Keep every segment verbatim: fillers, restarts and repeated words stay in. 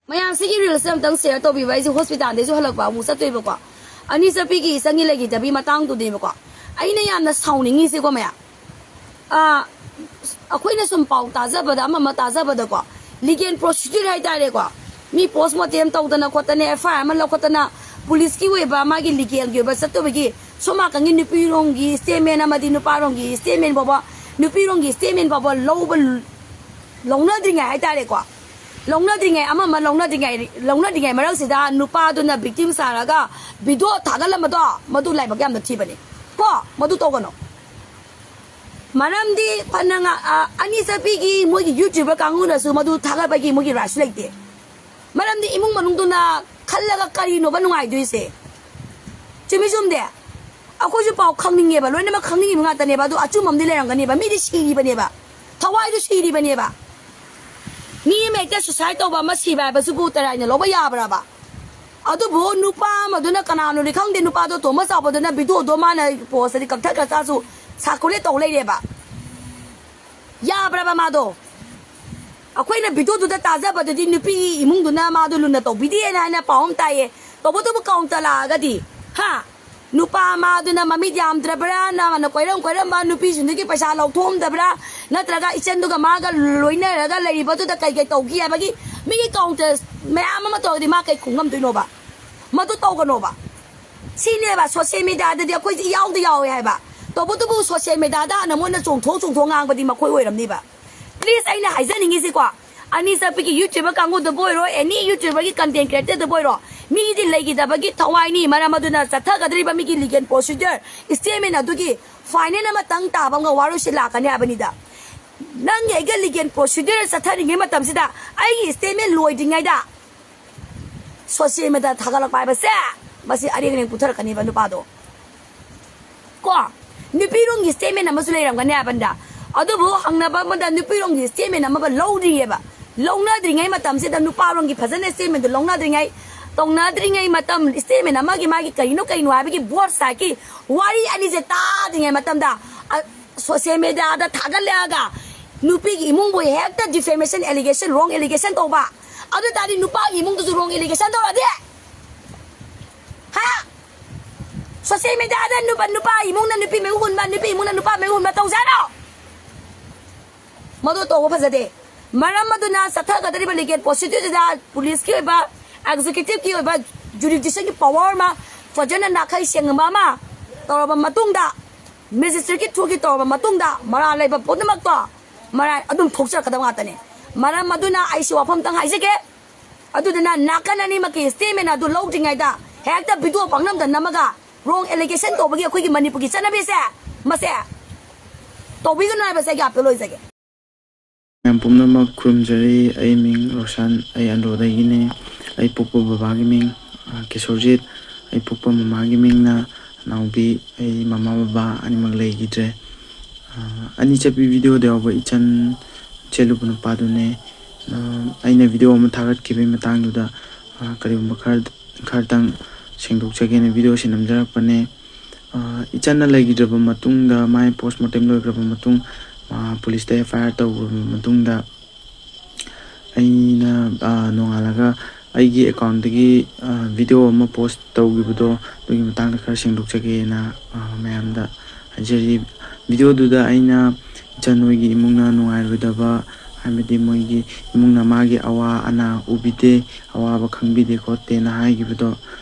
ꯃꯌꯥꯝꯁꯤꯒꯤ ꯔꯤꯜꯁꯁꯦ ꯑꯝꯇꯪ ꯁꯤꯌꯔ ꯇꯧꯕꯤꯕ꯫ ꯑꯩꯁꯦ ꯍꯣꯁꯄꯤꯇꯥꯜꯗꯩꯁꯨ ꯍꯜꯂꯛꯄ ꯑꯃꯨꯛ ꯆꯠꯇꯣꯏꯕꯀꯣ꯫ ꯑꯅꯤ ꯆꯠꯄꯤꯒꯤ ꯏꯆꯟꯒꯤ ꯂꯩꯈꯤꯗꯕꯤ ꯃꯇꯥꯡꯗꯨꯅꯦꯕꯀꯣ꯫ ꯑꯩꯅ ꯌꯥꯝꯅ ꯁꯥꯎꯅꯤꯡꯉꯤꯁꯦꯀꯣ ꯃꯌꯥꯝ, ꯑꯥ, ꯑꯩꯈꯣꯏꯅ ꯁꯨꯝ ꯄꯥꯎ ꯇꯥꯖꯕꯗ, ꯑꯃ ꯑꯃ ꯇꯥꯖꯕꯗꯀꯣ, ꯂꯤꯒꯦꯜ ꯄ꯭ꯔꯣꯁꯤꯗ꯭ꯌꯨꯔ ꯍꯥꯏꯇꯥꯔꯦꯀꯣ, ꯃꯤ ꯄꯣꯁꯃꯣꯔꯇꯦꯝ ꯇꯧꯗꯅ ꯈꯣꯠꯇꯅ, ꯑꯦꯐ ꯑꯥꯏ ꯑꯥꯔ ꯑꯃ ꯂꯧꯈꯠꯇꯅ, ꯄꯨꯂꯤꯁꯀꯤ ꯑꯣꯏꯕ ꯃꯥꯒꯤ ꯂꯤꯒꯦꯜꯒꯤ ꯑꯣꯏꯕ ꯆꯠꯇꯕꯒꯤ ꯁꯣꯝ ꯅꯥꯀꯟꯒꯤ ꯅꯨꯄꯤꯔꯣꯝꯒꯤ ꯁ꯭ꯇꯦꯠꯃꯦꯟ ꯑꯃꯗꯤ ꯅꯨꯄꯥꯔꯣꯝꯒꯤ ꯁ꯭ꯇꯦꯠꯃꯦꯟ ꯐꯥꯎꯕ, ꯅꯨꯄꯤꯔꯣꯝꯒꯤ ꯁ꯭ꯇꯦꯠꯃꯦꯟ ꯐꯥꯎꯕ ꯂꯧꯕ, ꯂꯧꯅꯗ꯭ꯔꯤꯉꯩ ꯍꯥꯏꯇꯥꯔꯦꯀꯣ, ꯂꯧꯅꯗ꯭ꯔꯤꯉꯩ, ꯑꯃ ꯑꯃ ꯂꯧꯅꯗ꯭ꯔꯤꯉꯩ, ꯂꯧꯅꯗ꯭ꯔꯤꯉꯩ ꯃꯔꯛꯁꯤꯗ ꯅꯨꯄꯥꯗꯨꯅ ꯚꯤꯛꯇꯤꯝ ꯁꯥꯔꯒ ꯚꯤꯗꯤꯑꯣ ꯊꯥꯒꯠꯂꯝꯕꯗꯣ, ꯃꯗꯨ ꯂꯥꯏꯕꯛ ꯌꯥꯝꯅ ꯊꯤꯕꯅꯤ ꯀꯣ꯫ ꯃꯗꯨ ꯇꯧꯒꯅꯨ꯫ ꯃꯔꯝꯗꯤ ꯐꯅ ꯉ-, ꯑ, ꯑꯅꯤ ꯆꯠꯄꯤꯒꯤ ꯃꯣꯏꯒꯤ ꯌꯨꯇ꯭ꯌꯨꯕꯔ ꯀꯥꯡꯕꯨꯅꯁꯨ ꯃꯗꯨ ꯊꯥꯒꯠꯄꯒꯤ ꯃꯣꯏꯒꯤ ꯔꯥꯏꯠꯁꯨ ꯂꯩꯇꯦ꯫ ꯃꯔꯝꯗꯤ ꯏꯃꯨꯡ ꯃꯅꯨꯡꯗꯨꯅ ꯈꯜꯂꯒ ꯀꯔꯤꯅꯣꯕ ꯅꯨꯡꯉꯥꯏꯗꯣꯏꯁꯦ? ꯆꯨꯝꯃꯤ ꯆꯨꯝꯗꯦ? ꯑꯩꯈꯣꯏꯁꯨ ꯄꯥꯎ ꯈꯪꯅꯤꯡꯉꯦꯕ, ꯂꯣꯏꯅꯃꯛ ꯈꯪꯅꯤꯡꯉꯤꯕ ꯉꯥꯛꯇꯅꯦꯕ꯫ ꯑꯗꯨ ꯑꯆꯨꯝꯕ ꯑꯃꯗꯤ ꯂꯩꯔꯝꯒꯅꯦꯕ꯫ ꯃꯤꯗꯤ ꯁꯤꯔꯤꯕꯅꯦꯕ, ꯊꯋꯥꯏꯗꯨ ꯁꯤꯔꯤꯕꯅꯦꯕ꯫ ꯃꯤ ꯑꯃ ꯍꯦꯛꯇ ꯁꯨꯁꯥꯏꯠ ꯇꯧꯕ ꯑꯃ ꯁꯤꯕ ꯍꯥꯏꯕꯁꯤꯕꯨ ꯇꯔꯥꯏꯅ ꯂꯧꯕ ꯌꯥꯕ꯭ꯔꯕ? ꯑꯗꯨꯕꯨ ꯅꯨꯄꯥ ꯑꯃꯗꯨꯅ, ꯀꯅꯥꯅꯣꯗꯤ ꯈꯪꯗꯦ, ꯅꯨꯄꯥꯗꯣ ꯇꯣꯝꯕ ꯆꯥꯎꯕꯗꯨꯅ ꯚꯤꯗꯤꯑꯣꯗꯣ ꯃꯥꯅ ꯄꯣꯁꯇꯗꯤ ꯀꯛꯊꯠꯈ꯭ꯔ ꯆꯥꯁꯨ ꯁꯥꯀꯨꯂꯦꯠ ꯇꯧ ꯂꯩꯔꯦꯕ꯫ ꯌꯥꯕ꯭ꯔꯕ ꯃꯥꯗꯣ? ꯑꯩꯈꯣꯏꯅ ꯚꯤꯗꯤꯑꯣꯗꯨꯗ ꯇꯥꯖꯕꯗꯗꯤ ꯅꯨꯄꯤ ꯏꯃꯨꯡꯗꯨꯅ ꯃꯥꯗꯣ ꯂꯨꯅ ꯇꯧꯕꯤꯗꯦꯅ ꯍꯥꯏꯅ ꯄꯥꯎ ꯑꯃ ꯇꯥꯏꯌꯦ꯫ ꯇꯧꯕꯇꯕꯨ ꯀꯥꯎꯟꯇꯔ ꯂꯥꯛꯑꯒꯗꯤ, ꯍꯥ? ꯅꯨꯄꯥ ꯃꯥꯗꯨꯅ ꯃꯃꯤꯠ ꯌꯥꯝꯗ꯭ꯔꯕ꯭ꯔꯥ, ꯅ ꯀꯣꯏꯔꯝ ꯀꯣꯏꯔꯝꯕ ꯅꯨꯄꯤꯁꯤꯡꯗꯨꯒꯤ ꯄꯩꯁꯥ ꯂꯧꯊꯣꯛꯑꯝꯗꯕ꯭ꯔꯥ, ꯅꯠꯇ꯭ꯔꯒ ꯏꯆꯟꯗꯨꯒ ꯃꯥꯒ ꯂꯣꯏꯅꯔꯒ ꯂꯩꯔꯤꯕꯗꯨꯗ ꯀꯩ ꯀꯩ ꯇꯧꯈꯤ ꯍꯥꯏꯕꯒꯤ ꯃꯤꯒꯤ ꯀꯥꯎꯟꯇꯔ ꯃꯌꯥꯝ ꯑꯃ ꯇꯧꯔꯗꯤ ꯃꯥ ꯀꯩ ꯈꯨꯝꯉꯝꯗꯣꯏꯅꯣꯕ? ꯃꯗꯨ ꯇꯧꯒꯅꯣꯕ꯫ ꯁꯤꯅꯦꯕ ꯁꯣꯁꯤꯌꯦꯜ ꯃꯦꯗꯤꯌꯥꯗꯗꯤ ꯑꯩꯈꯣꯏꯁꯦ ꯏꯌꯥꯎꯗ ꯌꯥꯎꯋꯦ ꯍꯥꯏꯕ꯫ ꯇꯧꯕꯇꯕꯨ ꯁꯣꯁꯤꯌꯦꯜ ꯃꯦꯗꯤꯌꯥꯗ ꯍꯥꯟꯅ ꯃꯣꯏꯅ ꯆꯣꯡꯊꯣꯛ ꯆꯣꯡꯊꯣꯛ ꯉꯥꯡꯕꯗꯤ ꯃꯈꯣꯏ ꯑꯣꯏꯔꯝꯅꯤꯕ꯫ ꯄ꯭ꯂꯤꯁ, ꯑꯩꯅ ꯍꯥꯏꯖꯅꯤꯡꯉꯤꯁꯤꯀꯣ, ꯑꯅꯤ ꯆꯠꯄꯤꯒꯤ ꯌꯨꯇ꯭ꯌꯨꯕꯔ ꯀꯥꯡꯕꯨꯗꯕꯨ ꯑꯣꯏꯔꯣ, ꯑꯦꯅꯤ ꯌꯨꯇ꯭ꯌꯨꯕꯔꯒꯤ ꯀꯟꯇꯦꯟ ꯀ꯭ꯔꯤꯌꯦꯇꯔꯗꯕꯨ ꯑꯣꯏꯔꯣ, ꯃꯤꯗꯤ ꯂꯩꯈꯤꯗꯕꯒꯤ ꯊꯋꯥꯏꯅꯤ꯫ ꯃꯔꯝ ꯑꯗꯨꯅ ꯆꯠꯊꯒꯗꯧꯔꯤꯕ ꯃꯤꯒꯤ ꯂꯤꯒꯦꯜ ꯄ꯭ꯔꯣꯁꯤꯗꯔ, ꯁ꯭ꯇꯦꯠꯃꯦꯟ ꯑꯗꯨꯒꯤ ꯐꯥꯏꯅꯦꯜ ꯑꯃꯇꯪ ꯇꯥꯕ ꯑꯃꯒ ꯋꯥꯔꯣꯏꯁꯤꯠ ꯂꯥꯛꯀꯅꯤ ꯍꯥꯏꯕꯅꯤꯗ꯫ ꯅꯪꯒꯤ ꯑꯩꯒ ꯂꯤꯒꯦꯜ ꯄ꯭ꯔꯣꯁꯤꯗꯔ ꯆꯠꯊꯔꯤꯉꯩ ꯃꯇꯝꯁꯤꯗ ꯑꯩꯒꯤ ꯁ꯭ꯇꯦꯠꯃꯦꯟ ꯂꯣꯏꯗ꯭ꯔꯤꯉꯩꯗ ꯁꯣꯁꯤꯌꯦꯜ ꯃꯦꯗꯤꯌꯥ ꯊꯥꯒꯠꯂꯛꯄ ꯍꯥꯏꯕꯁꯦ, ꯃꯁꯤ ꯑꯔꯦꯡ ꯑꯔꯦꯡ ꯄꯨꯊꯔꯛꯀꯅꯦꯕ ꯅꯨꯄꯥꯗꯣ꯫ ꯀꯣ, ꯅꯨꯄꯤꯔꯣꯝꯒꯤ ꯁ꯭ꯇꯦꯠꯃꯦꯟ ꯑꯃꯁꯨ ꯂꯩꯔꯝꯒꯅꯤ ꯍꯥꯏꯕꯅꯤꯗ꯫ ꯑꯗꯨꯕꯨ ꯍꯪꯅꯕ ꯑꯃꯗ ꯅꯨꯄꯤꯔꯣꯝꯒꯤ ꯁ꯭ꯇꯦꯠꯃꯦꯟ ꯑꯃꯕ ꯂꯧꯗ꯭ꯔꯤꯑꯕ꯫ ꯂꯧꯅꯗ꯭ꯔꯤꯉꯩ ꯃꯇꯝꯁꯤꯗ ꯅꯨꯄꯥꯔꯣꯝꯒꯤ ꯐꯖꯅ ꯁ꯭ꯇꯦꯠꯃꯦꯟꯗꯨ ꯂꯧꯅꯗ꯭ꯔꯤꯉꯩ, ꯇꯧꯅꯗ꯭ꯔꯤꯉꯩ ꯃꯇꯝ, ꯁ꯭ꯇꯦꯠꯃꯦꯟ ꯑꯃꯒꯤ ꯃꯥꯒꯤ ꯀꯔꯤꯅꯣ ꯀꯔꯤꯅꯣ ꯍꯥꯏꯕꯒꯤ ꯕꯣꯠ ꯁꯥꯏꯠꯀꯤ ꯋꯥꯔꯤ ꯑꯅꯤꯁꯦ ꯇꯥꯗ꯭ꯔꯤꯉꯩ ꯃꯇꯝꯗ, ꯑ, ꯁꯣꯁꯤꯌꯦꯜ ꯃꯦꯗꯤꯌꯥꯗ ꯊꯥꯒꯠꯂꯛꯑꯒ ꯅꯨꯄꯤꯒꯤ ꯏꯃꯨꯡꯕꯨ ꯍꯦꯛꯇ ꯗꯤꯐꯦꯃꯦꯁꯟ ꯑꯦꯂꯤꯒꯦꯁꯟ, ꯔꯣꯡ ꯑꯦꯂꯤꯒꯦꯁꯟ ꯇꯧꯕ, ꯑꯗꯨ ꯇꯥꯔꯗꯤ ꯅꯨꯄꯥꯒꯤ ꯏꯃꯨꯡꯗꯁꯨ wrong allegation ꯇꯧꯔꯗꯤ? ꯍꯥ? Social mediaꯗ ꯅꯨꯄꯥ, ꯅꯨꯄꯥ ꯏꯃꯨꯡꯅ ꯅꯨꯄꯤ ꯃꯌꯨꯝ ꯍꯨꯟꯕ, ꯅꯨꯄꯤ ꯏꯃꯨꯡꯅ ꯅꯨꯄꯥ ꯃꯌꯨꯝ ꯍꯨꯟꯕ ꯇꯧꯁꯦ ꯍꯥꯏꯔꯣ? ꯃꯗꯨ ꯇꯧꯕ ꯐꯖꯗꯦ꯫ ꯃꯔꯝ ꯑꯗꯨꯅ ꯆꯠꯊꯒꯗꯧꯔꯤꯕ legal procedureꯁꯤꯗ policeꯀꯤ ꯑꯣꯏꯕ, executiveꯀꯤ ꯑꯣꯏꯕ, jurisdictionꯒꯤ power ꯑꯃ ꯐꯖꯅ ꯅꯥꯈꯩ ꯁꯦꯡꯕ ꯑꯃ ꯇꯧꯔꯕ ꯃꯇꯨꯡꯗ, magistrateꯀꯤ throughꯒꯤ ꯇꯧꯔꯕ ꯃꯇꯨꯡꯗ, ꯃꯔꯥꯜ ꯂꯩꯕ ꯄꯨꯝꯅꯃꯛꯇꯣ ꯃꯔꯥꯜ ꯑꯗꯨꯝ ꯊꯣꯛꯆꯔꯛꯀꯗꯕ ꯉꯥꯛꯇꯅꯤ꯫ ꯃꯔꯝ ꯑꯗꯨꯅ ꯑꯩꯁꯨ ꯋꯥꯐꯝꯇꯪ ꯍꯥꯏꯖꯒꯦ꯫ ꯑꯗꯨꯗꯨꯅ ꯅꯥꯀꯟ ꯑꯅꯤꯃꯛꯀꯤ statement ꯑꯗꯨ ꯂꯧꯗ꯭ꯔꯤꯉꯩꯗ ꯍꯦꯛꯇ video ꯄꯪꯅꯝꯗ ꯅꯝꯃꯒ wrong allegation ꯇꯧꯕꯒꯤ ꯑꯩꯈꯣꯏꯒꯤ ꯃꯅꯤꯄꯨꯔꯒꯤ ꯆꯠꯅꯕꯤꯁꯦ, ꯃꯁꯦ ꯇꯧꯕꯤꯒꯅꯨ ꯍꯥꯏꯕꯁꯦ ꯑꯩꯒꯤ appeal ꯑꯣꯏꯖꯒꯦ꯫ ꯃꯌꯥꯝ ꯄꯨꯝꯅꯃꯛ ꯈꯨꯔꯨꯝꯖꯔꯤ꯫ ꯑꯩ ꯃꯤꯡ ꯔꯣꯁꯟ, ꯑꯩ ꯑꯟꯗ꯭ꯔꯣꯗꯒꯤꯅꯤ꯫ ꯑꯩ ꯄꯣꯛꯄ ꯕꯕꯥꯒꯤ ꯃꯤꯡ, ꯑ, ꯀꯤꯁꯣꯔꯖꯤꯠ, ꯑꯩ ꯄꯣꯛꯄ ꯃꯃꯥꯒꯤ ꯃꯤꯡꯅ ꯅꯥꯎꯕꯤ꯫ ꯑꯩ ꯃꯃꯥ ꯕꯕꯥ ꯑꯅꯤꯃꯛ ꯂꯩꯈꯤꯗ꯭ꯔꯦ꯫ ꯑ, ꯑꯅꯤ ꯆꯠꯄꯤ videoꯗ ꯌꯥꯎꯕ ꯏꯆꯟ ꯆꯦꯜꯂꯨꯕ ꯅꯨꯄꯥꯗꯨꯅꯦ꯫ ꯑ, ꯑꯩꯅ video ꯑꯃ ꯊꯥꯒꯠꯈꯤꯕꯒꯤ ꯃꯇꯥꯡꯗꯨꯗ, ꯑ, ꯀꯔꯤꯒꯨꯝꯕ ꯈꯔ, ꯈꯔꯇꯪ ꯁꯦꯡꯗꯣꯛꯆꯒꯦꯅ videoꯁꯤ ꯅꯝꯖꯔꯛꯄꯅꯦ꯫ ꯑ, ꯏꯆꯟꯅ ꯂꯩꯈꯤꯗ꯭ꯔꯕ ꯃꯇꯨꯡꯗ, ꯃꯥꯏ post mortem ꯂꯣꯏꯈ꯭ꯔꯕ ꯃꯇꯨꯡ, ꯑ, policeꯇ FIR ꯇꯧꯈ꯭ꯔꯕ ꯃꯇꯨꯡꯗ, ꯑꯩꯅ, ꯑ, ꯅꯣꯡꯉꯥꯜꯂꯒ ꯑꯩꯒꯤ accountꯇꯒꯤ, ꯑ, video ꯑꯃ post ꯇꯧꯈꯤꯕꯗꯣ, ꯑꯗꯨꯒꯤ ꯃꯇꯥꯡꯗ ꯈꯔ ꯁꯦꯡꯗꯣꯛꯆꯒꯦꯅ, ꯑ, ꯃꯌꯥꯝꯗ ꯍꯥꯏꯖꯔꯤ꯫ Videoꯗꯨꯗ ꯑꯩꯅ ꯏꯆꯟ ꯍꯣꯏꯒꯤ ꯏꯃꯨꯡꯅ ꯅꯨꯡꯉꯥꯏꯔꯣꯏꯗꯕ, ꯍꯥꯏꯕꯗꯤ ꯃꯣꯏꯒꯤ ꯏꯃꯨꯡꯅ ꯃꯥꯒꯤ ꯑꯋꯥ ꯑꯅꯥ ꯎꯕꯤꯗꯦ, ꯑꯋꯥꯕ ꯈꯪꯕꯤꯗꯦ ꯈꯣꯠꯇꯦꯅ ꯍꯥꯏꯈꯤꯕꯗꯣ,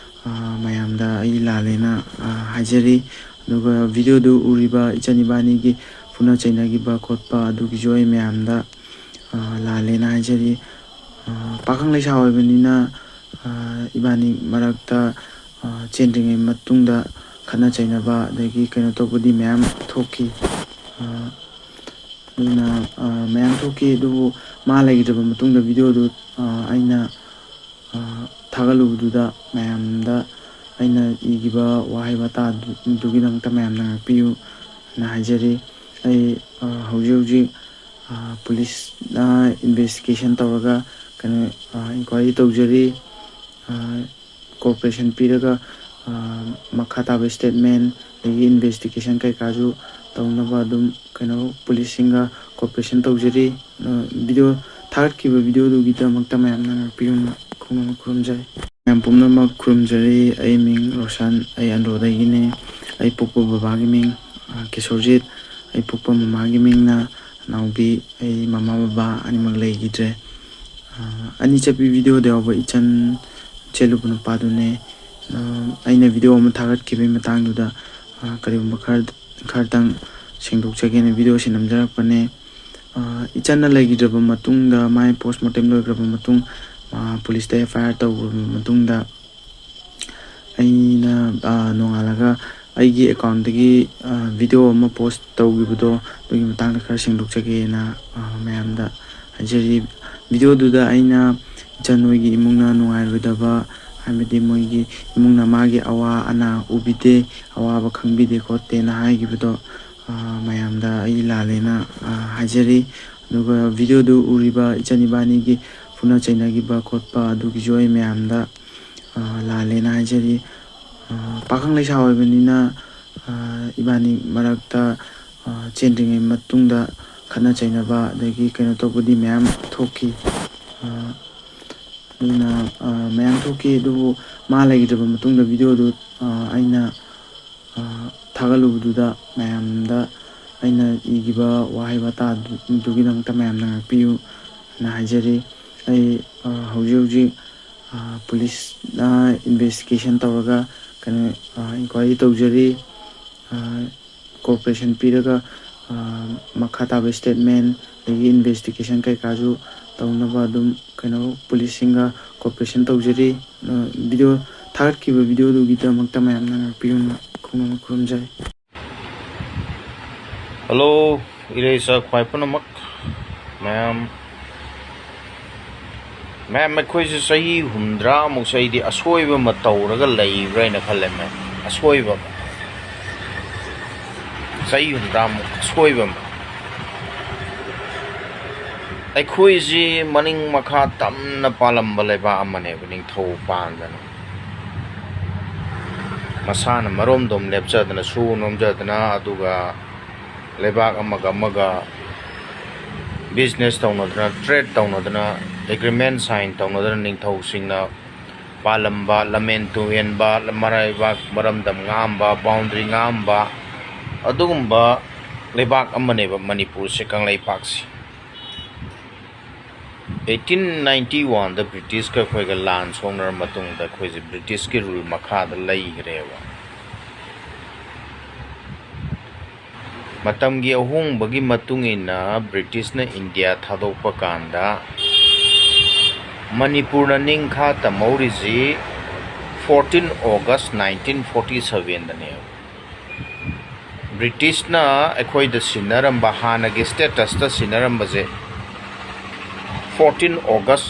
ꯑ, ꯃꯌꯥꯝꯗ ꯑꯩ ꯂꯥꯜꯂꯦꯅ, ꯑ, ꯍꯥꯏꯖꯔꯤ꯫ ꯑꯗꯨꯒ videoꯗꯨ ꯎꯔꯤꯕ ꯏꯆꯟ ꯏꯕꯥꯅꯤꯒꯤ ꯐꯨꯅ ꯆꯩꯅꯈꯤꯕ ꯈꯣꯠꯄ ꯑꯗꯨꯒꯤꯁꯨ ꯑꯩ ꯃꯌꯥꯝꯗ, ꯑ, ꯂꯥꯜꯂꯦꯅ ꯍꯥꯏꯖꯔꯤ꯫ ꯑ, ꯄꯥꯈꯪ ꯂꯩꯁꯥ ꯑꯣꯏꯕꯅꯤꯅ, ꯑ, ꯏꯕꯥꯅꯤ ꯃꯔꯛꯇ, ꯑ, ꯆꯦꯟꯗ꯭ꯔꯤꯉꯩ ꯃꯇꯨꯡꯗ ꯈꯠꯅ ꯆꯩꯅꯕ ꯑꯗꯒꯤ ꯀꯩꯅꯣ ꯇꯧꯕꯗꯤ ꯃꯌꯥꯝ ꯊꯣꯛꯈꯤ꯫ ꯑ, ꯑꯗꯨꯅ, ꯑ, ꯃꯌꯥꯝ ꯊꯣꯛꯈꯤ꯫ ꯑꯗꯨꯕꯨ ꯃꯥ ꯂꯩꯈꯤꯗ꯭ꯔꯕ ꯃꯇꯨꯡꯗ videoꯗꯨ, ꯑ, ꯑꯩꯅ, ꯑ, ꯊꯥꯒꯠꯂꯨꯕꯗꯨꯗ ꯃꯌꯥꯝꯗ ꯑꯩꯅ ꯏꯈꯤꯕ ꯋꯥꯍꯩ ꯋꯥꯇꯥꯗꯨꯒꯤꯗꯃꯛꯇ ꯃꯌꯥꯝꯅ ꯉꯥꯛꯄꯤꯌꯨ ꯍꯥꯏꯅ ꯍꯥꯏꯖꯔꯤ꯫ ꯑꯩ, ꯑ, ꯍꯧꯖꯤꯛ ꯍꯧꯖꯤꯛ, ꯑ, policeꯅ investigation ꯇꯧꯔꯒ, ꯀꯩꯅꯣ, ꯑ, inquiry ꯇꯧꯖꯔꯤ꯫ ꯑ, cooperation ꯄꯤꯔꯒ, ꯑ, ꯃꯈꯥ ꯇꯥꯕ statement ꯑꯗꯒꯤ investigation ꯀꯩꯀꯥꯁꯨ ꯇꯧꯅꯕ ꯑꯗꯨꯝ, ꯀꯩꯅꯣ, policeꯁꯤꯡꯒ cooperation ꯇꯧꯖꯔꯤ꯫ ꯑ, video ꯊꯥꯒꯠꯈꯤꯕ ꯚꯤꯗꯤꯑꯣꯗꯨꯒꯤꯗꯃꯛꯇ ꯃꯌꯥꯝꯅ ꯉꯥꯛꯄꯤꯌꯨꯅ ꯈꯨꯔꯨꯝ-, ꯈꯨꯔꯨꯝꯖꯔꯤ꯫ ꯃꯌꯥꯝ ꯄꯨꯝꯅꯃꯛ ꯈꯨꯔꯨꯝꯖꯔꯤ꯫ ꯑꯩ ꯃꯤꯡ ꯔꯣꯁꯟ, ꯑꯩ ꯑꯟꯗ꯭ꯔꯣꯗꯒꯤꯅꯦ꯫ ꯑꯩ ꯄꯣꯛꯄ ꯕꯕꯥꯒꯤ ꯃꯤꯡ, ꯑ, ꯀꯤꯁꯣꯔꯖꯤꯠ, ꯑꯩ ꯄꯣꯛꯄ ꯃꯃꯥꯒꯤ ꯃꯤꯡꯅ ꯅꯥꯎꯕꯤ꯫ ꯑꯩ ꯃꯃꯥ ꯕꯕꯥ ꯑꯅꯤꯃꯛ ꯂꯩꯈꯤꯗ꯭ꯔꯦ꯫ ꯑ, ꯑꯅꯤ ꯆꯠꯄꯤ ꯚꯤꯗꯤꯑꯣꯗ ꯌꯥꯎꯕ ꯏꯆꯟ ꯆꯦꯜꯂꯨꯕ ꯅꯨꯄꯥꯗꯨꯅꯦ꯫ ꯑ, ꯑꯩꯅ ꯚꯤꯗꯤꯑꯣ ꯑꯃ ꯊꯥꯒꯠꯈꯤꯕꯒꯤ ꯃꯇꯥꯡꯗꯨꯗ, ꯑ, ꯀꯔꯤꯒꯨꯝꯕ ꯈꯔ, ꯈꯔꯇꯪ ꯁꯦꯡꯗꯣꯛꯆꯒꯦꯅ ꯚꯤꯗꯤꯑꯣꯁꯤ ꯅꯝꯖꯔꯛꯄꯅꯦ꯫ ꯑ, ꯏꯆꯟꯅ ꯂꯩꯈꯤꯗ꯭ꯔꯕ ꯃꯇꯨꯡꯗ, ꯃꯥꯏ ꯄꯣꯁꯃꯣꯔꯇꯦꯝ ꯂꯣꯏꯈ꯭ꯔꯕ ꯃꯇꯨꯡ, ꯑ, ꯄꯨꯂꯤꯁꯇ ꯑꯦꯐ ꯑꯥꯏ ꯑꯥꯔ ꯇꯧꯈ꯭ꯔꯕ ꯃꯇꯨꯡꯗ, ꯑꯩꯅ, ꯑ, ꯅꯣꯡꯉꯥꯜꯂꯒ ꯑꯩꯒꯤ ꯑꯦꯀꯥꯎꯟꯗꯒꯤ, ꯑ, ꯚꯤꯗꯤꯑꯣ ꯑꯃ ꯄꯣꯁ ꯇꯧꯈꯤꯕꯗꯣ, ꯑꯗꯨꯒꯤ ꯃꯇꯥꯡꯗ ꯈꯔ ꯁꯦꯡꯗꯣꯛꯆꯒꯦꯅ, ꯑ, ꯃꯌꯥꯝꯗ ꯍꯥꯏꯖꯔꯤ꯫ ꯚꯤꯗꯤꯑꯣꯗꯨꯗ ꯑꯩꯅ ꯏꯆꯟ ꯍꯣꯏꯒꯤ ꯏꯃꯨꯡꯅ ꯅꯨꯡꯉꯥꯏꯔꯣꯏꯗꯕ, ꯍꯥꯏꯕꯗꯤ ꯃꯣꯏꯒꯤ ꯏꯃꯨꯡꯅ ꯃꯥꯒꯤ ꯑꯋꯥ ꯑꯅꯥ ꯎꯕꯤꯗꯦ, ꯑꯋꯥꯕ ꯈꯪꯕꯤꯗꯦ ꯈꯣꯠꯇꯦꯅ ꯍꯥꯏꯈꯤꯕꯗꯣ, ꯑ, ꯃꯌꯥꯝꯗ ꯑꯩ ꯂꯥꯜꯂꯦꯅ, ꯑ, ꯍꯥꯏꯖꯔꯤ꯫ ꯑꯗꯨꯒ ꯚꯤꯗꯤꯑꯣꯗꯨ ꯎꯔꯤꯕ ꯏꯆꯟ ꯏꯕꯥꯅꯤꯒꯤ ꯐꯨꯅ ꯆꯩꯅꯈꯤꯕ ꯈꯣꯠꯄ ꯑꯗꯨꯒꯤꯁꯨ ꯑꯩ ꯃꯌꯥꯝꯗ, ꯑ, ꯂꯥꯜꯂꯦꯅ ꯍꯥꯏꯖꯔꯤ꯫ ꯑ, ꯄꯥꯈꯪ ꯂꯩꯁꯥ ꯑꯣꯏꯕꯅꯤꯅ, ꯑ, ꯏꯕꯥꯅꯤ ꯃꯔꯛꯇ, ꯑ, ꯆꯦꯟꯗ꯭ꯔꯤꯉꯩ ꯃꯇꯨꯡꯗ ꯈꯠꯅ ꯆꯩꯅꯕ ꯑꯗꯒꯤ ꯀꯩꯅꯣ ꯇꯧꯕꯗꯤ ꯃꯌꯥꯝ ꯊꯣꯛꯈꯤ꯫ ꯑ, ꯑꯗꯨꯅ, ꯑ, ꯃꯌꯥꯝ ꯊꯣꯛꯈꯤ, ꯑꯗꯨꯕꯨ ꯃꯥ ꯂꯩꯈꯤꯗ꯭ꯔꯕ ꯃꯇꯨꯡꯗ ꯚꯤꯗꯤꯑꯣꯗꯨ, ꯑ, ꯑꯩꯅ, ꯑ, ꯊꯥꯒꯠꯂꯨꯕꯗꯨꯗ ꯃꯌꯥꯝꯗ ꯑꯩꯅ ꯏꯈꯤꯕ ꯋꯥꯍꯩ ꯋꯥꯇꯥꯗꯨꯒꯤꯗꯃꯛꯇ ꯃꯌꯥꯝꯅ ꯉꯥꯛꯄꯤꯌꯨꯅ ꯍꯥꯏꯖꯔꯤ꯫ ꯑꯩ, ꯑ, ꯍꯧꯖꯤꯛ ꯍꯧꯖꯤꯛ, ꯑ, ꯄꯨꯂꯤꯁꯅ ꯏꯟꯚꯦꯁꯇꯤꯒꯦꯁꯟ ꯇꯧꯔꯒ ꯀꯩꯅꯣ, ꯑ, ꯏꯟꯀ꯭ꯋꯥꯏꯔꯤ ꯇꯧꯖꯔꯤ꯫ ꯑ, ꯀꯣꯑꯣꯄꯔꯦꯁꯟ ꯄꯤꯔꯒ, ꯑ, ꯃꯈꯥ ꯇꯥꯕ ꯁ꯭ꯇꯦꯠꯃꯦꯟ ꯑꯗꯒꯤ ꯏꯟꯚꯦꯁꯇꯤꯒꯦꯁꯟ ꯀꯩꯀꯥꯁꯨ ꯇꯧꯅꯕ ꯑꯗꯨꯝ ꯀꯩꯅꯣ ꯄꯨꯂꯤꯁꯁꯤꯡꯒ ꯀꯣꯑꯣꯄꯔꯦꯁꯟ ꯇꯧꯖꯔꯤ꯫ ꯑ, ꯚꯤꯗꯤꯑꯣ ꯊꯥꯒꯠꯈꯤꯕ ꯚꯤꯗꯤꯑꯣꯗꯨꯒꯤꯗꯃꯛꯇ ꯃꯌꯥꯝꯅ ꯉꯥꯛꯄꯤꯌꯨꯅ ꯈꯨꯔꯨꯝ-, ꯈꯨꯔꯨꯝꯖꯔꯤ꯫ ꯍꯜꯂꯣ, ꯏꯔꯩꯆꯥ ꯈ꯭ꯋꯥꯏ ꯄꯨꯝꯅꯃꯛ꯫ ꯃꯌꯥꯝ, ꯃꯌꯥꯝ, ꯑꯩꯈꯣꯏꯁꯦ ꯆꯍꯤ ꯍꯨꯝꯗ꯭ꯔꯥꯃꯨꯛꯁꯦ ꯑꯩꯗꯤ ꯑꯁꯣꯏꯕ ꯑꯃ ꯇꯧꯔꯒ ꯂꯩꯕ꯭ꯔꯥ ꯍꯥꯏꯅ ꯈꯜꯂꯦ, ꯃꯌꯥꯝ꯫ ꯑꯁꯣꯏꯕ ꯑꯃ꯫ ꯆꯍꯤ ꯍꯨꯝꯗ꯭ꯔꯥꯃꯨꯛ ꯑꯁꯣꯏꯕ ꯑꯃ꯫ ꯑꯩꯈꯣꯏꯁꯤ ꯃꯅꯤꯡ ꯃꯈꯥ ꯇꯝꯅ ꯄꯥꯜꯂꯝꯕ ꯂꯩꯕꯥꯛ ꯑꯃꯅꯦꯕ, ꯅꯤꯡꯊꯧ ꯄꯥꯟꯗꯅ꯫ ꯃꯁꯥꯅ ꯃꯔꯣꯝꯗꯣꯝ ꯂꯦꯞꯆꯗꯅ, ꯁꯨ ꯅꯣꯝꯖꯗꯅ, ꯑꯗꯨꯒ ꯂꯩꯕꯥꯛ ꯑꯃꯒ ꯑꯃꯒ business ꯇꯧꯅꯗꯅ, trade ꯇꯧꯅꯗꯅ, agreement sign ꯇꯧꯅꯗꯅ ꯅꯤꯡꯊꯧꯁꯤꯡꯅ ꯄꯥꯜꯂꯝꯕ, ꯂꯝꯃꯦꯟ ꯇꯨꯍꯦꯟꯕ, ꯃꯔꯩꯕꯥꯛ ꯃꯔꯝꯗꯝ ꯉꯥꯛꯑꯝꯕ, boundary ꯉꯥꯛꯑꯝꯕ ꯑꯗꯨꯒꯨꯝꯕ ꯂꯩꯕꯥꯛ ꯑꯃꯅꯦꯕ ꯃꯅꯤꯄꯨꯔꯁꯦ, ꯀꯪꯂꯩꯄꯥꯛꯁꯦ꯫ Eighteen ninety oneꯗ Britishꯀ ꯑꯩꯈꯣꯏꯒ ꯂꯥꯟ ꯁꯣꯛꯅꯔ ꯃꯇꯨꯡꯗ ꯑꯩꯈꯣꯏꯁꯦ Britishꯀꯤ rule ꯃꯈꯥꯗ ꯂꯩꯈ꯭ꯔꯦꯕ꯫ ꯃꯇꯝꯒꯤ ꯑꯍꯣꯡꯕꯒꯤ ꯃꯇꯨꯡ ꯏꯟꯅ Britishꯅ ꯏꯟꯗꯤꯌꯥ ꯊꯥꯗꯣꯛꯄ ꯀꯥꯟꯗ ꯃꯅꯤꯄꯨꯔꯅ ꯅꯤꯡꯈꯥ ꯇꯝꯍꯧꯔꯤꯁꯤ fourteen August nineteen forty sevenꯗꯅꯦꯕ꯫ Britishꯅ ꯑꯩꯈꯣꯏꯗ ꯁꯤꯟꯅꯔꯝꯕ, ꯍꯥꯟꯅꯒꯤ statusꯇ ꯁꯤꯟꯅꯔꯝꯕꯁꯦ fourteen August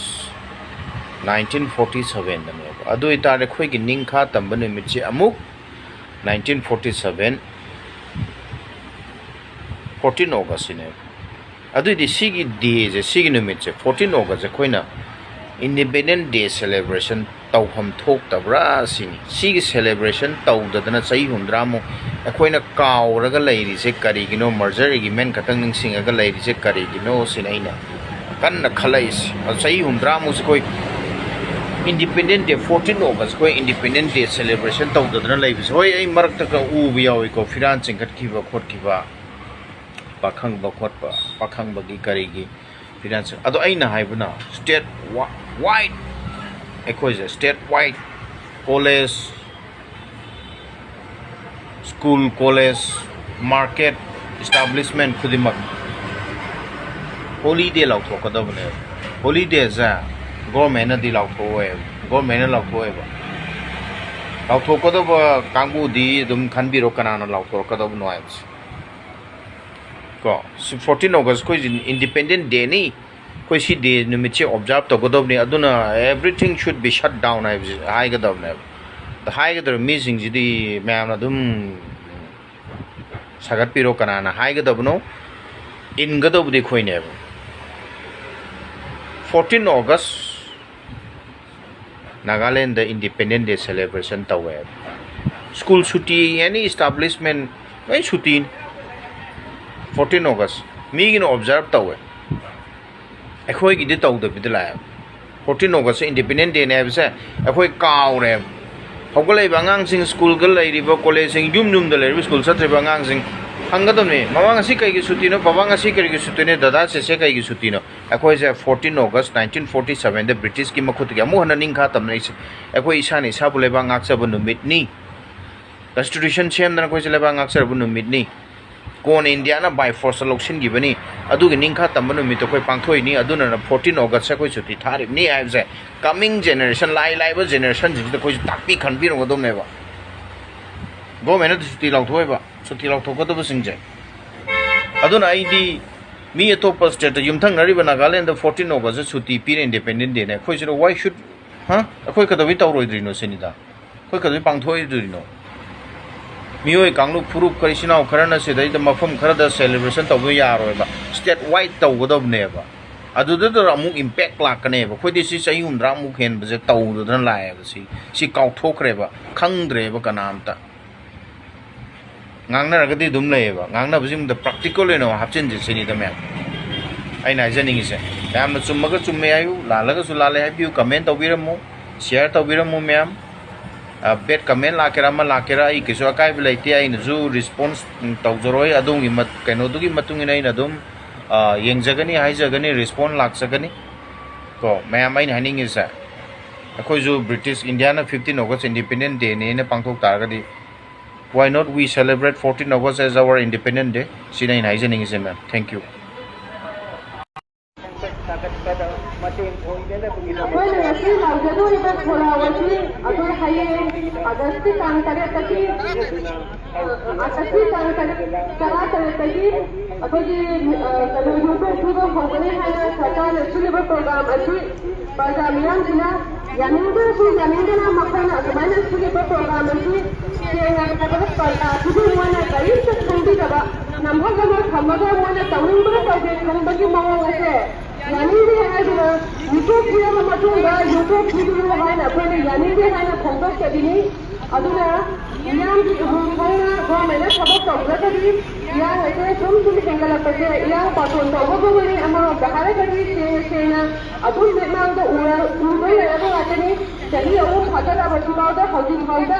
nineteen forty sevenꯗꯅꯦꯕ꯫ ꯑꯗꯨ ꯑꯣꯏꯇꯥꯔꯗꯤ ꯑꯩꯈꯣꯏꯒꯤ ꯅꯤꯡꯈꯥ ꯇꯝꯕ ꯅꯨꯃꯤꯠꯁꯦ ꯑꯃꯨꯛ nineteen forty seven, fourteen Augustꯁꯤꯅꯦꯕ꯫ ꯑꯗꯨꯏꯗꯤ ꯁꯤꯒꯤ dayꯁꯦ, ꯁꯤꯒꯤ ꯅꯨꯃꯤꯠꯁꯦ, fourteen Augustꯁꯦ ꯑꯩꯈꯣꯏꯅ Independence Day celebration ꯇꯧꯐꯝ ꯊꯣꯛꯇꯕ꯭ꯔꯥ ꯁꯤꯅꯤ꯫ ꯁꯤꯒꯤ celebration ꯇꯧꯗꯗꯅ ꯆꯍꯤ ꯍꯨꯝꯗ꯭ꯔꯥꯃꯨꯛ ꯑꯩꯈꯣꯏꯅ ꯀꯥꯎꯔꯒ ꯂꯩꯔꯤꯁꯦ ꯀꯔꯤꯒꯤꯅꯣ? Merger agreement ꯈꯛꯇꯪ ꯅꯤꯡꯁꯤꯡꯉꯒ ꯂꯩꯔꯤꯁꯦ ꯀꯔꯤꯒꯤꯅꯣ ꯁꯤꯅ ꯑꯩꯅ ꯀꯟꯅ ꯈꯜꯂꯛꯏꯁꯦ꯫ ꯑꯗꯣ ꯆꯍꯤ ꯍꯨꯝꯗ꯭ꯔꯥꯃꯨꯛꯁꯦ ꯑꯩꯈꯣꯏ Independence Day, fourteen August ꯑꯩꯈꯣꯏ Independence Day celebration ꯇꯧꯗꯗꯅ ꯂꯩꯕꯁꯦ, ꯍꯣꯏ, ꯑꯩ ꯃꯔꯛꯇꯒ ꯎꯕ ꯌꯥꯎꯏꯀꯣ, ꯐꯤꯔꯥꯟ ꯆꯤꯡꯈꯠꯈꯤꯕ ꯈꯣꯠꯈꯤꯕ, ꯄꯥꯈꯪꯕ ꯈꯣꯠꯄ, ꯄꯥꯈꯪꯕꯒꯤ ꯀꯔꯤꯒꯤ ꯐꯤꯔꯥꯟ ꯆꯤꯡ-, ꯑꯗꯣ ꯑꯩꯅ ꯍꯥꯏꯕꯅ state wi-, wide, ꯑꯩꯈꯣꯏꯁꯦ state wide college, school, college, market, establishment ꯈꯨꯗꯤꯡꯃꯛ holiday ꯂꯥꯎꯊꯣꯛꯀꯗꯕꯅꯦꯕ꯫ Holidayꯁꯦ governmentꯅꯗꯤ ꯂꯥꯎꯊꯣꯛꯑꯣꯏꯕ, governmentꯅ ꯂꯥꯎꯊꯣꯛꯑꯣꯏꯕ꯫ ꯂꯥꯎꯊꯣꯛꯀꯗꯕ ꯀꯥꯡꯕꯨꯗꯤ ꯑꯗꯨꯝ ꯈꯟꯕꯤꯔꯣ, ꯀꯅꯥꯅ ꯂꯥꯎꯊꯣꯔꯛꯀꯗꯕꯅꯣ ꯍꯥꯏꯕꯁꯦ꯫ ꯀꯣ, fourteen August ꯑꯩꯈꯣꯏꯁꯤ Independence Dayꯅꯤ, ꯑꯩꯈꯣꯏ ꯁꯤ day ꯅꯨꯃꯤꯠꯁꯦ observe ꯇꯧꯒꯗꯕꯅꯤ, ꯑꯗꯨꯅ everything should be shut down ꯍꯥꯏꯕꯁꯤ ꯍꯥꯏꯒꯗꯕꯅꯦꯕ꯫ ꯑꯗ ꯍꯥꯏꯒꯗꯧꯔꯤꯕ ꯃꯤꯁꯤꯡꯁꯤꯗꯤ ꯃꯌꯥꯝꯅ ꯑꯗꯨꯝ ꯁꯥꯒꯠꯄꯤꯔꯣ, ꯀꯅꯥꯅ ꯍꯥꯏꯒꯗꯕꯅꯣ? ꯏꯟꯒꯗꯧꯕꯗꯤ ꯑꯩꯈꯣꯏꯅꯦꯕ꯫ Fourteen August Nagaland Independence Day celebration ꯇꯧꯋꯦ꯫ School ꯁꯨꯇꯤ, any establishment ꯂꯣꯏ ꯁꯨꯇꯤꯅꯤ꯫ Fourteen August ꯃꯤꯒꯤꯅ observe ꯇꯧꯋꯦ, ꯑꯩꯈꯣꯏꯒꯤꯗꯤ ꯇꯧꯗꯕꯤꯗ ꯂꯥꯛꯑꯦꯕ꯫ Fourteen August Independence Dayꯅꯦ ꯍꯥꯏꯕꯁꯦ ꯑꯩꯈꯣꯏ ꯀꯥꯎꯔꯦꯕ꯫ ꯍꯧꯒꯠꯂꯛꯏꯕ ꯑꯉꯥꯡꯁꯤꯡ, ꯁ꯭ꯀꯨꯜꯒ ꯂꯩꯔꯤꯕ, ꯀꯣꯂꯦꯖꯁꯤꯡ, ꯌꯨꯝ ꯌꯨꯝꯗ ꯂꯩꯔꯤꯕ, ꯁ꯭ꯀꯨꯜ ꯆꯠꯇ꯭ꯔꯤꯕ ꯑꯉꯥꯡꯁꯤꯡ ꯍꯪꯒꯗꯕꯅꯤ, "ꯃꯃꯥ, ꯉꯁꯤ ꯀꯩꯒꯤ ꯁꯨꯇꯤꯅꯣ? ꯕꯕꯥ, ꯉꯁꯤ ꯀꯔꯤꯒꯤ ꯁꯨꯇꯤꯅꯣ? ꯗꯗꯥ, ꯆꯦꯆꯦ, ꯀꯩꯒꯤ ꯁꯨꯇꯤꯅꯣ?" ꯑꯩꯈꯣꯏꯁꯦ fourteen August nineteen forty sevenꯗ ꯕ꯭ꯔꯤꯇꯤꯁꯀꯤ ꯃꯈꯨꯠꯇꯒꯤ ꯑꯃꯨꯛ ꯍꯟꯅ ꯅꯤꯡꯈꯥ ꯇꯝꯅꯔꯛꯏꯁꯦ ꯑꯩꯈꯣꯏ ꯏꯁꯥꯅ ꯏꯁꯥꯕꯨ ꯂꯩꯕꯥꯛ ꯉꯥꯛꯆꯕ ꯅꯨꯃꯤꯠꯅꯤ꯫ ꯀꯟꯁꯇꯤꯇ꯭ꯌꯨꯁꯟ ꯁꯦꯝꯗꯅ ꯑꯩꯈꯣꯏꯁꯦ ꯂꯩꯕꯥꯛ ꯉꯥꯛꯆꯔꯕ ꯅꯨꯃꯤꯠꯅꯤ꯫ ꯀꯣꯟꯅ ꯏꯟꯗꯤꯌꯥꯅ by forceꯇ ꯂꯧꯁꯤꯟꯈꯤꯕꯅꯤ꯫ ꯑꯗꯨꯒꯤ ꯅꯤꯡꯈꯥ ꯇꯝꯕ ꯅꯨꯃꯤꯠꯇꯣ ꯑꯩꯈꯣꯏ ꯄꯥꯡꯊꯣꯛꯏꯅꯤ꯫ ꯑꯗꯨꯅ fourteen Augustꯁꯦ ꯑꯩꯈꯣꯏ ꯁꯨꯇꯤ ꯊꯥꯔꯤꯕꯅꯤ ꯍꯥꯏꯕꯁꯦ coming generation, ꯂꯥꯏ ꯂꯥꯏꯕ generationꯁꯤꯡꯁꯤꯗ ꯑꯩꯈꯣꯏꯁꯨ ꯇꯥꯛꯄꯤ ꯈꯟꯕꯤꯔꯝꯒꯗꯕꯅꯦꯕ꯫ Governmentꯅ ꯁꯨꯇꯤ ꯂꯥꯎꯊꯣꯛꯑꯣꯏꯕ, ꯁꯨꯇꯤ ꯂꯥꯎꯊꯣꯛꯀꯗꯕꯁꯤꯡꯁꯦ꯫ ꯑꯗꯨꯅ ꯑꯩꯗꯤ ꯃꯤ ꯑꯇꯣꯞꯄ stateꯇ ꯌꯨꯝꯊꯪꯅꯔꯤꯕ ꯅꯥꯒꯥꯂꯦꯟꯗ fourteen Augustꯇ ꯁꯨꯇꯤ ꯄꯤꯔꯦ, Independence Dayꯅꯦ, ꯑꯩꯈꯣꯏꯁꯤꯅ why should, ꯍꯥ? ꯑꯩꯈꯣꯏ ꯀꯩꯗꯧꯕꯩ ꯇꯧꯔꯣꯏꯗ꯭ꯔꯤꯅꯣ ꯁꯤꯅꯤꯗ꯫ ꯑꯩꯈꯣꯏ ꯀꯩꯗꯧꯕꯩ ꯄꯥꯡꯊꯣꯛꯑꯣꯏꯗ꯭ꯔꯤꯅꯣ? ꯃꯤꯑꯣꯏ ꯀꯥꯡꯂꯨꯞ ꯐꯨꯔꯨꯞ ꯈꯔ, ꯏꯆꯤꯟ ꯏꯅꯥꯎ ꯈꯔꯅ ꯁꯤꯗꯩꯗ ꯃꯐꯝ ꯈꯔꯗ celebration ꯇꯧꯕ ꯌꯥꯔꯣꯏꯕ꯫ State wide ꯇꯧꯒꯗꯕꯅꯦꯕ꯫ ꯑꯗꯨꯗꯨꯗ ꯑꯃꯨꯛ impact ꯂꯥꯛꯀꯅꯦꯕ꯫ ꯑꯩꯈꯣꯏꯗꯤ ꯁꯤ ꯆꯍꯤ ꯍꯨꯝꯗ꯭ꯔꯥꯃꯨꯛ ꯍꯦꯟꯕꯁꯦ ꯇꯧꯗꯗꯅ ꯂꯥꯛꯑꯦꯕ꯫ ꯁꯤ, ꯁꯤ ꯀꯥꯎꯊꯣꯛꯈ꯭ꯔꯦꯕ, ꯈꯪꯗ꯭ꯔꯦꯕ ꯀꯅꯥꯝꯇ꯫ ꯉꯥꯡꯅꯔꯒꯗꯤ ꯑꯗꯨꯝ ꯂꯩꯌꯦꯕ꯫ ꯉꯥꯡꯅꯕꯁꯤꯡꯗ practical ꯑꯣꯏꯅ ꯍꯥꯞꯆꯤꯟꯁꯦ ꯁꯤꯅꯤꯗ ꯃꯌꯥꯝ꯫ ꯑꯩꯅ ꯍꯥꯏꯖꯅꯤꯡꯉꯤꯁꯦ, ꯃꯌꯥꯝꯅ ꯆꯨꯝꯃꯒ ꯆꯨꯝꯃꯦ ꯍꯥꯏꯌꯨ, ꯂꯥꯜꯂꯒꯁꯨ ꯂꯥꯜꯂꯦ ꯍꯥꯏꯕꯤꯌꯨ, comment ꯇꯧꯕꯤꯔꯝꯃꯨ, share ꯇꯧꯕꯤꯔꯝꯃꯨ ꯃꯌꯥꯝ꯫ ꯑ, bad comment ꯂꯥꯛꯀꯦꯔꯥ ꯑꯃ ꯂꯥꯛꯀꯦꯔꯥ ꯑꯩ ꯀꯩꯁꯨ ꯑꯀꯥꯏꯕ ꯂꯩꯇꯦ, ꯑꯩꯅꯁꯨ response, ꯎꯝ, ꯇꯧꯖꯔꯣꯏ꯫ ꯑꯗꯣꯝꯒꯤ ꯃꯠ-, ꯀꯩꯅꯣꯗꯨꯒꯤ ꯃꯇꯨꯡ ꯏꯟꯅ ꯑꯩꯅ ꯑꯗꯨꯝ, ꯑ, ꯌꯦꯡꯖꯒꯅꯤ, ꯍꯥꯏꯖꯒꯅꯤ, response ꯂꯥꯛꯆꯒꯅꯤ꯫ ꯀꯣ ꯃꯌꯥꯝ, ꯑꯩꯅ ꯍꯥꯏꯅꯤꯡꯉꯤꯁꯦ, ꯑꯩꯈꯣꯏꯁꯨ ꯕ꯭ꯔꯤꯇꯤꯁ ꯏꯟꯗꯤꯌꯥꯅ fifteen August Independence Dayꯅꯦꯅ ꯄꯥꯡꯊꯣꯛ ꯇꯥꯔꯒꯗꯤ, why not we celebrate fourteen August as our Independence Day? ꯁꯤꯅ ꯑꯩꯅ ꯍꯥꯏꯖꯅꯤꯡꯉꯤꯁꯦ ꯃꯦꯝ꯫ Thank you. ꯑꯩꯈꯣꯏꯅ ꯉꯁꯤ ꯂꯥꯎꯖꯗꯣꯔꯤꯕ ꯈꯣꯜꯂꯥꯎ ꯑꯁꯤ ꯑꯩꯈꯣꯏ ꯍꯌꯦꯡ ꯑꯥꯒꯁꯀꯤ ꯇꯥꯡ ꯇꯔꯦꯠꯇꯒꯤ, ꯑꯥꯒꯁꯀꯤ ꯇꯥꯡ ꯇꯔꯦꯠ, ꯇꯔꯥ ꯇꯔꯦꯠꯇꯒꯤ ꯑꯩꯈꯣꯏꯒꯤ, ꯑ, ꯀꯩꯅꯣ, ꯌꯣꯛꯊꯣꯛꯄꯤꯕ ꯍꯧꯒꯅꯤ ꯍꯥꯏꯅ ꯁꯔꯀꯥꯔꯅ ꯁꯤꯜꯂꯤꯕ program ꯑꯁꯤ ꯄ꯭ꯔꯖꯥ ꯃꯤꯌꯥꯝꯁꯤꯅ ꯌꯥꯅꯤꯡꯗ꯭ꯔꯁꯨ ꯌꯥꯅꯤꯡꯗꯅ ꯃꯈꯣꯏꯅ ꯑꯗꯨꯃꯥꯏꯅ ꯁꯤꯜꯂꯤꯕ program ꯑꯁꯤ ꯁꯦꯡꯅ ꯍꯥꯏꯔꯕꯗ ꯄ꯭ꯔꯖꯥꯁꯤꯕꯨ ꯃꯣꯏꯅ ꯀꯔꯤꯝꯇ ꯈꯪꯕꯤꯗꯕ, ꯅꯝꯍꯜꯂꯒ ꯊꯝꯃꯒ ꯃꯣꯏꯅ ꯇꯧꯅꯤꯡꯕꯗ ꯇꯧꯒꯦ ꯈꯟꯕꯒꯤ ꯃꯑꯣꯡ ꯑꯁꯦ ꯌꯥꯅꯤꯡꯗꯦ ꯍꯥꯏꯗꯨꯅ ꯌꯣꯛꯊꯣꯛꯄꯤꯔꯕ ꯃꯇꯨꯡꯗ ꯌꯣꯛꯊꯣꯛꯄꯤꯒꯅꯨ ꯍꯥꯏꯅ ꯑꯩꯈꯣꯏꯅ ꯌꯥꯅꯤꯡꯗꯦ ꯍꯥꯏꯅ ꯐꯣꯡꯗꯣꯛꯆꯔꯤꯅꯤ꯫ ꯑꯗꯨꯅ ꯃꯤꯌꯥꯝꯒꯤ ꯏꯍꯨꯜ ꯈꯪꯅ ꯒꯣꯔꯃꯦꯟꯅ ꯊꯕꯛ ꯇꯧꯗ꯭ꯔꯒꯗꯤ ꯏꯔꯥꯡ ꯑꯁꯦ ꯁꯨꯝ ꯁꯨꯝ ꯍꯦꯟꯒꯠꯂꯛꯄꯁꯦ ꯏꯔꯥꯡ ꯄꯥꯇꯣꯟ ꯇꯧꯕꯒꯨꯝꯕꯅꯤ꯫ ꯑꯃꯔꯣꯝꯗ ꯍꯥꯏꯔꯒꯗꯤ ꯁꯦꯡꯅ ꯁꯦꯡꯅ ꯑꯗꯨꯝ ꯃꯤꯠꯃꯥꯡꯗ ꯎꯔ-, ꯎꯗꯣꯏ ꯂꯩꯔꯕ ꯉꯥꯛꯇꯅꯤ꯫ ꯆꯍꯤ ꯑꯍꯨꯝ ꯐꯥꯒꯠꯂꯕꯁꯤ ꯐꯥꯎꯗ ꯍꯧꯖꯤꯛ ꯐꯥꯎꯗ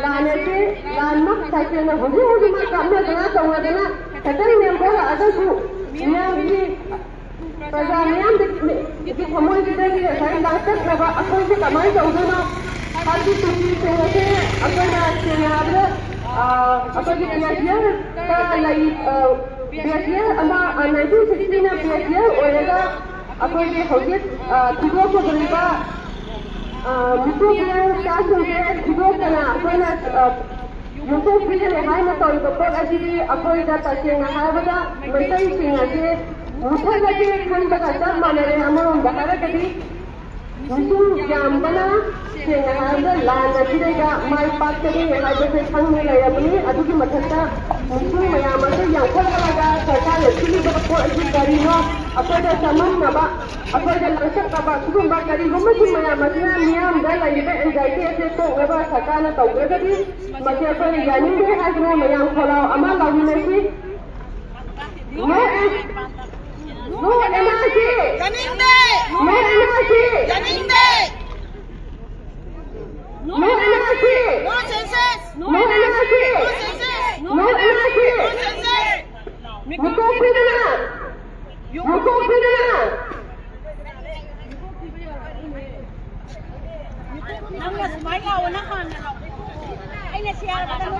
ꯂꯥꯟ ꯑꯁꯤ ꯂꯥꯟꯃꯛ ꯇꯁꯦꯡꯅ ꯍꯧꯖꯤꯛ ꯍꯧꯖꯤꯛꯃꯛ ꯀꯥꯞꯅꯗꯅ ꯇꯧꯅꯗꯅ ꯈꯤꯇꯪ ꯅꯦꯝꯊꯔꯛꯑꯒꯁꯨ ꯃꯤꯌꯥꯝꯒꯤ ꯄ꯭ꯔꯖꯥ ꯃꯤꯌꯥꯝꯗꯒꯤ ꯊꯃꯣꯏꯁꯤꯗꯒꯤ ꯉꯁꯥꯏ ꯂꯥꯡꯇꯛꯅꯕ ꯑꯩꯈꯣꯏꯁꯦ ꯀꯃꯥꯏꯅ ꯇꯧꯗꯣꯏꯅꯣ? ꯍꯥꯏꯕꯗꯤ ꯀꯨꯀꯤ ꯁꯦꯡꯕꯁꯦ ꯑꯩꯈꯣꯏꯅ ꯁꯦꯡꯅ ꯍꯥꯏꯕꯗ, ꯑ, ꯑꯩꯈꯣꯏꯒꯤ ꯄꯤ ꯑꯥꯏ ꯁꯤ ꯑꯦꯜꯗ ꯂꯩ, ꯑ, ꯄꯤ ꯑꯥꯏ ꯁꯤ ꯑꯦꯜ ꯑꯃ, ꯑ, nineteen ꯁꯤꯛꯁꯇꯤꯅ P I C L ꯑꯣꯏꯔꯒ ꯑꯩꯈꯣꯏꯒꯤ ꯍꯧꯖꯤꯛ, ꯑ, ꯊꯤꯗꯣꯛꯄꯗꯧꯔꯤꯕ, ꯑ, ꯃꯤꯇꯣꯞ ꯃꯤꯑꯣꯏ ꯃꯆꯥꯁꯤꯡꯁꯦ ꯊꯤꯗꯣꯛꯇꯅ ꯑꯩꯈꯣꯏꯅ, ꯑ, ꯌꯣꯛꯊꯣꯛꯄꯤꯒꯅꯤ ꯍꯥꯏꯅ ꯇꯧꯔꯤꯕ ꯄꯣꯠ ꯑꯁꯤꯗꯤ ꯑꯩꯈꯣꯏꯗ ꯇꯁꯦꯡꯅ ꯍꯥꯏꯔꯕꯗ ꯃꯩꯇꯩꯁꯤꯡ ꯑꯁꯤ ꯃꯨꯊꯠꯂꯒꯦ ꯈꯟꯕꯒ ꯆꯞ ꯃꯥꯟꯅꯔꯦ꯫ ꯑꯃꯔꯣꯝꯗ ꯍꯥꯏꯔꯒꯗꯤ ꯃꯤꯁꯤꯡ ꯌꯥꯝꯕꯅ ꯁꯦꯡꯅ ꯍꯥꯏꯔꯕꯗ ꯂꯥꯟ ꯑꯁꯤꯗꯩꯗ ꯃꯥꯏ ꯄꯥꯛꯀꯅꯤ ꯍꯥꯏꯕꯁꯦ ꯈꯪꯅ ꯂꯩꯔꯕꯅꯤ꯫ ꯑꯗꯨꯒꯤ ꯃꯊꯛꯇ ꯃꯤꯁꯤꯡ ꯃꯌꯥꯝ ꯑꯁꯤ ꯌꯥꯝꯈꯠꯂꯛꯂꯒ ꯁꯔꯀꯥꯔꯅ ꯁꯤꯜꯂꯤꯕ ꯄꯣꯠ ꯑꯁꯤ ꯀꯔꯤꯅꯣ? ꯑꯩꯈꯣꯏꯗ ꯆꯃꯝꯅꯕ, ꯑꯩꯈꯣꯏꯗ ꯂꯥꯡꯇꯛꯅꯕ ꯁꯤꯒꯨꯝꯕ ꯀꯔꯤꯒꯨꯝꯕꯁꯤꯡ ꯃꯌꯥꯝ ꯑꯁꯤꯅ ꯃꯤꯌꯥꯝꯗ ꯂꯩꯔꯤꯕ ꯑꯦꯡꯖꯥꯏꯇꯤ ꯑꯁꯦ ꯀꯣꯛꯅꯕ ꯁꯔꯀꯥꯔꯅ ꯇꯧꯗ꯭ꯔꯒꯗꯤ ꯃꯁꯤ ꯑꯩꯈꯣꯏꯅ ꯌꯥꯅꯤꯡꯗꯦ ꯍꯥꯏꯗꯨꯅ ꯃꯌꯥꯝ ꯈꯣꯜꯂꯥꯎ ꯑꯃ ꯂꯥꯎꯃꯤꯟꯅꯁꯤ꯫ No, no N R C! ꯌꯥꯅꯤꯡꯗꯦ! No N R C! ꯌꯥꯅꯤꯡꯗꯦ! No N R C! No census! No N R C! No census! No N R C! No census! ꯃꯤꯀꯣꯛ ꯄꯤꯗꯅ! ꯃꯤꯀꯣꯛ ꯄꯤꯗꯅ! ꯅꯪꯅ ꯁꯨꯃꯥꯏꯅ ꯂꯥꯛꯑꯣ, ꯅꯪ ꯍꯥꯟꯅ ꯂꯥꯛꯑꯣ꯫ ꯑꯩꯅ ꯁꯤ ꯍꯥꯏꯔꯕꯗ ꯅꯪ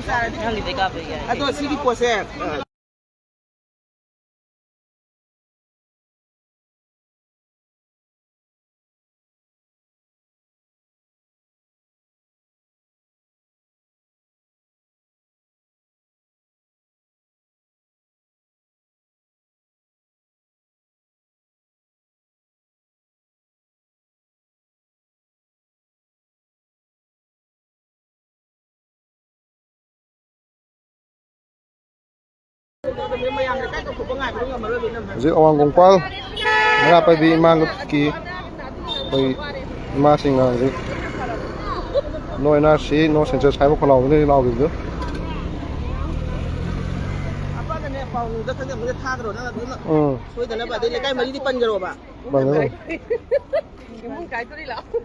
ꯅꯪꯒꯤꯗꯤ ꯀꯥꯞꯄ ꯌꯥꯏ꯫ ꯑꯗꯣ ꯁꯤꯒꯤ ꯄꯣꯠꯁꯦ, ꯑ, ꯍꯧꯖꯤꯛ ꯑꯋꯥꯡ ꯀꯣꯡꯄꯥꯜ ꯃꯩꯔꯥ ꯄꯥꯏꯕꯤ ꯏꯃꯥ ꯂꯨꯞꯀꯤ ꯑꯩꯈꯣꯏ ꯏꯃꯥꯁꯤꯡꯅ ꯍꯧꯖꯤꯛ "No N R C, no census" ꯍꯥꯏꯕ ꯈꯣꯜꯂꯥꯎꯗꯨꯅꯤ ꯂꯥꯎꯈꯤꯕꯗꯨ꯫ ꯑꯃꯗꯅꯦ ꯄꯥꯎꯗ ꯈꯪꯗꯦ, ꯑꯃꯗ ꯊꯥꯈ꯭ꯔꯣ, ꯅꯪ ꯑꯗꯨꯝ ꯎꯝ꯫ ꯁꯣꯏꯗꯅꯕ, ꯑꯗꯩ ꯂꯩꯀꯥꯏ ꯃꯔꯤꯗꯤ ꯄꯟꯈ꯭ꯔꯣꯕ꯫ ꯄꯟꯈ꯭ꯔꯣ꯫ ꯏꯃꯨꯡ ꯀꯥꯏꯗꯣꯔꯤ ꯂꯥꯛꯑꯣ꯫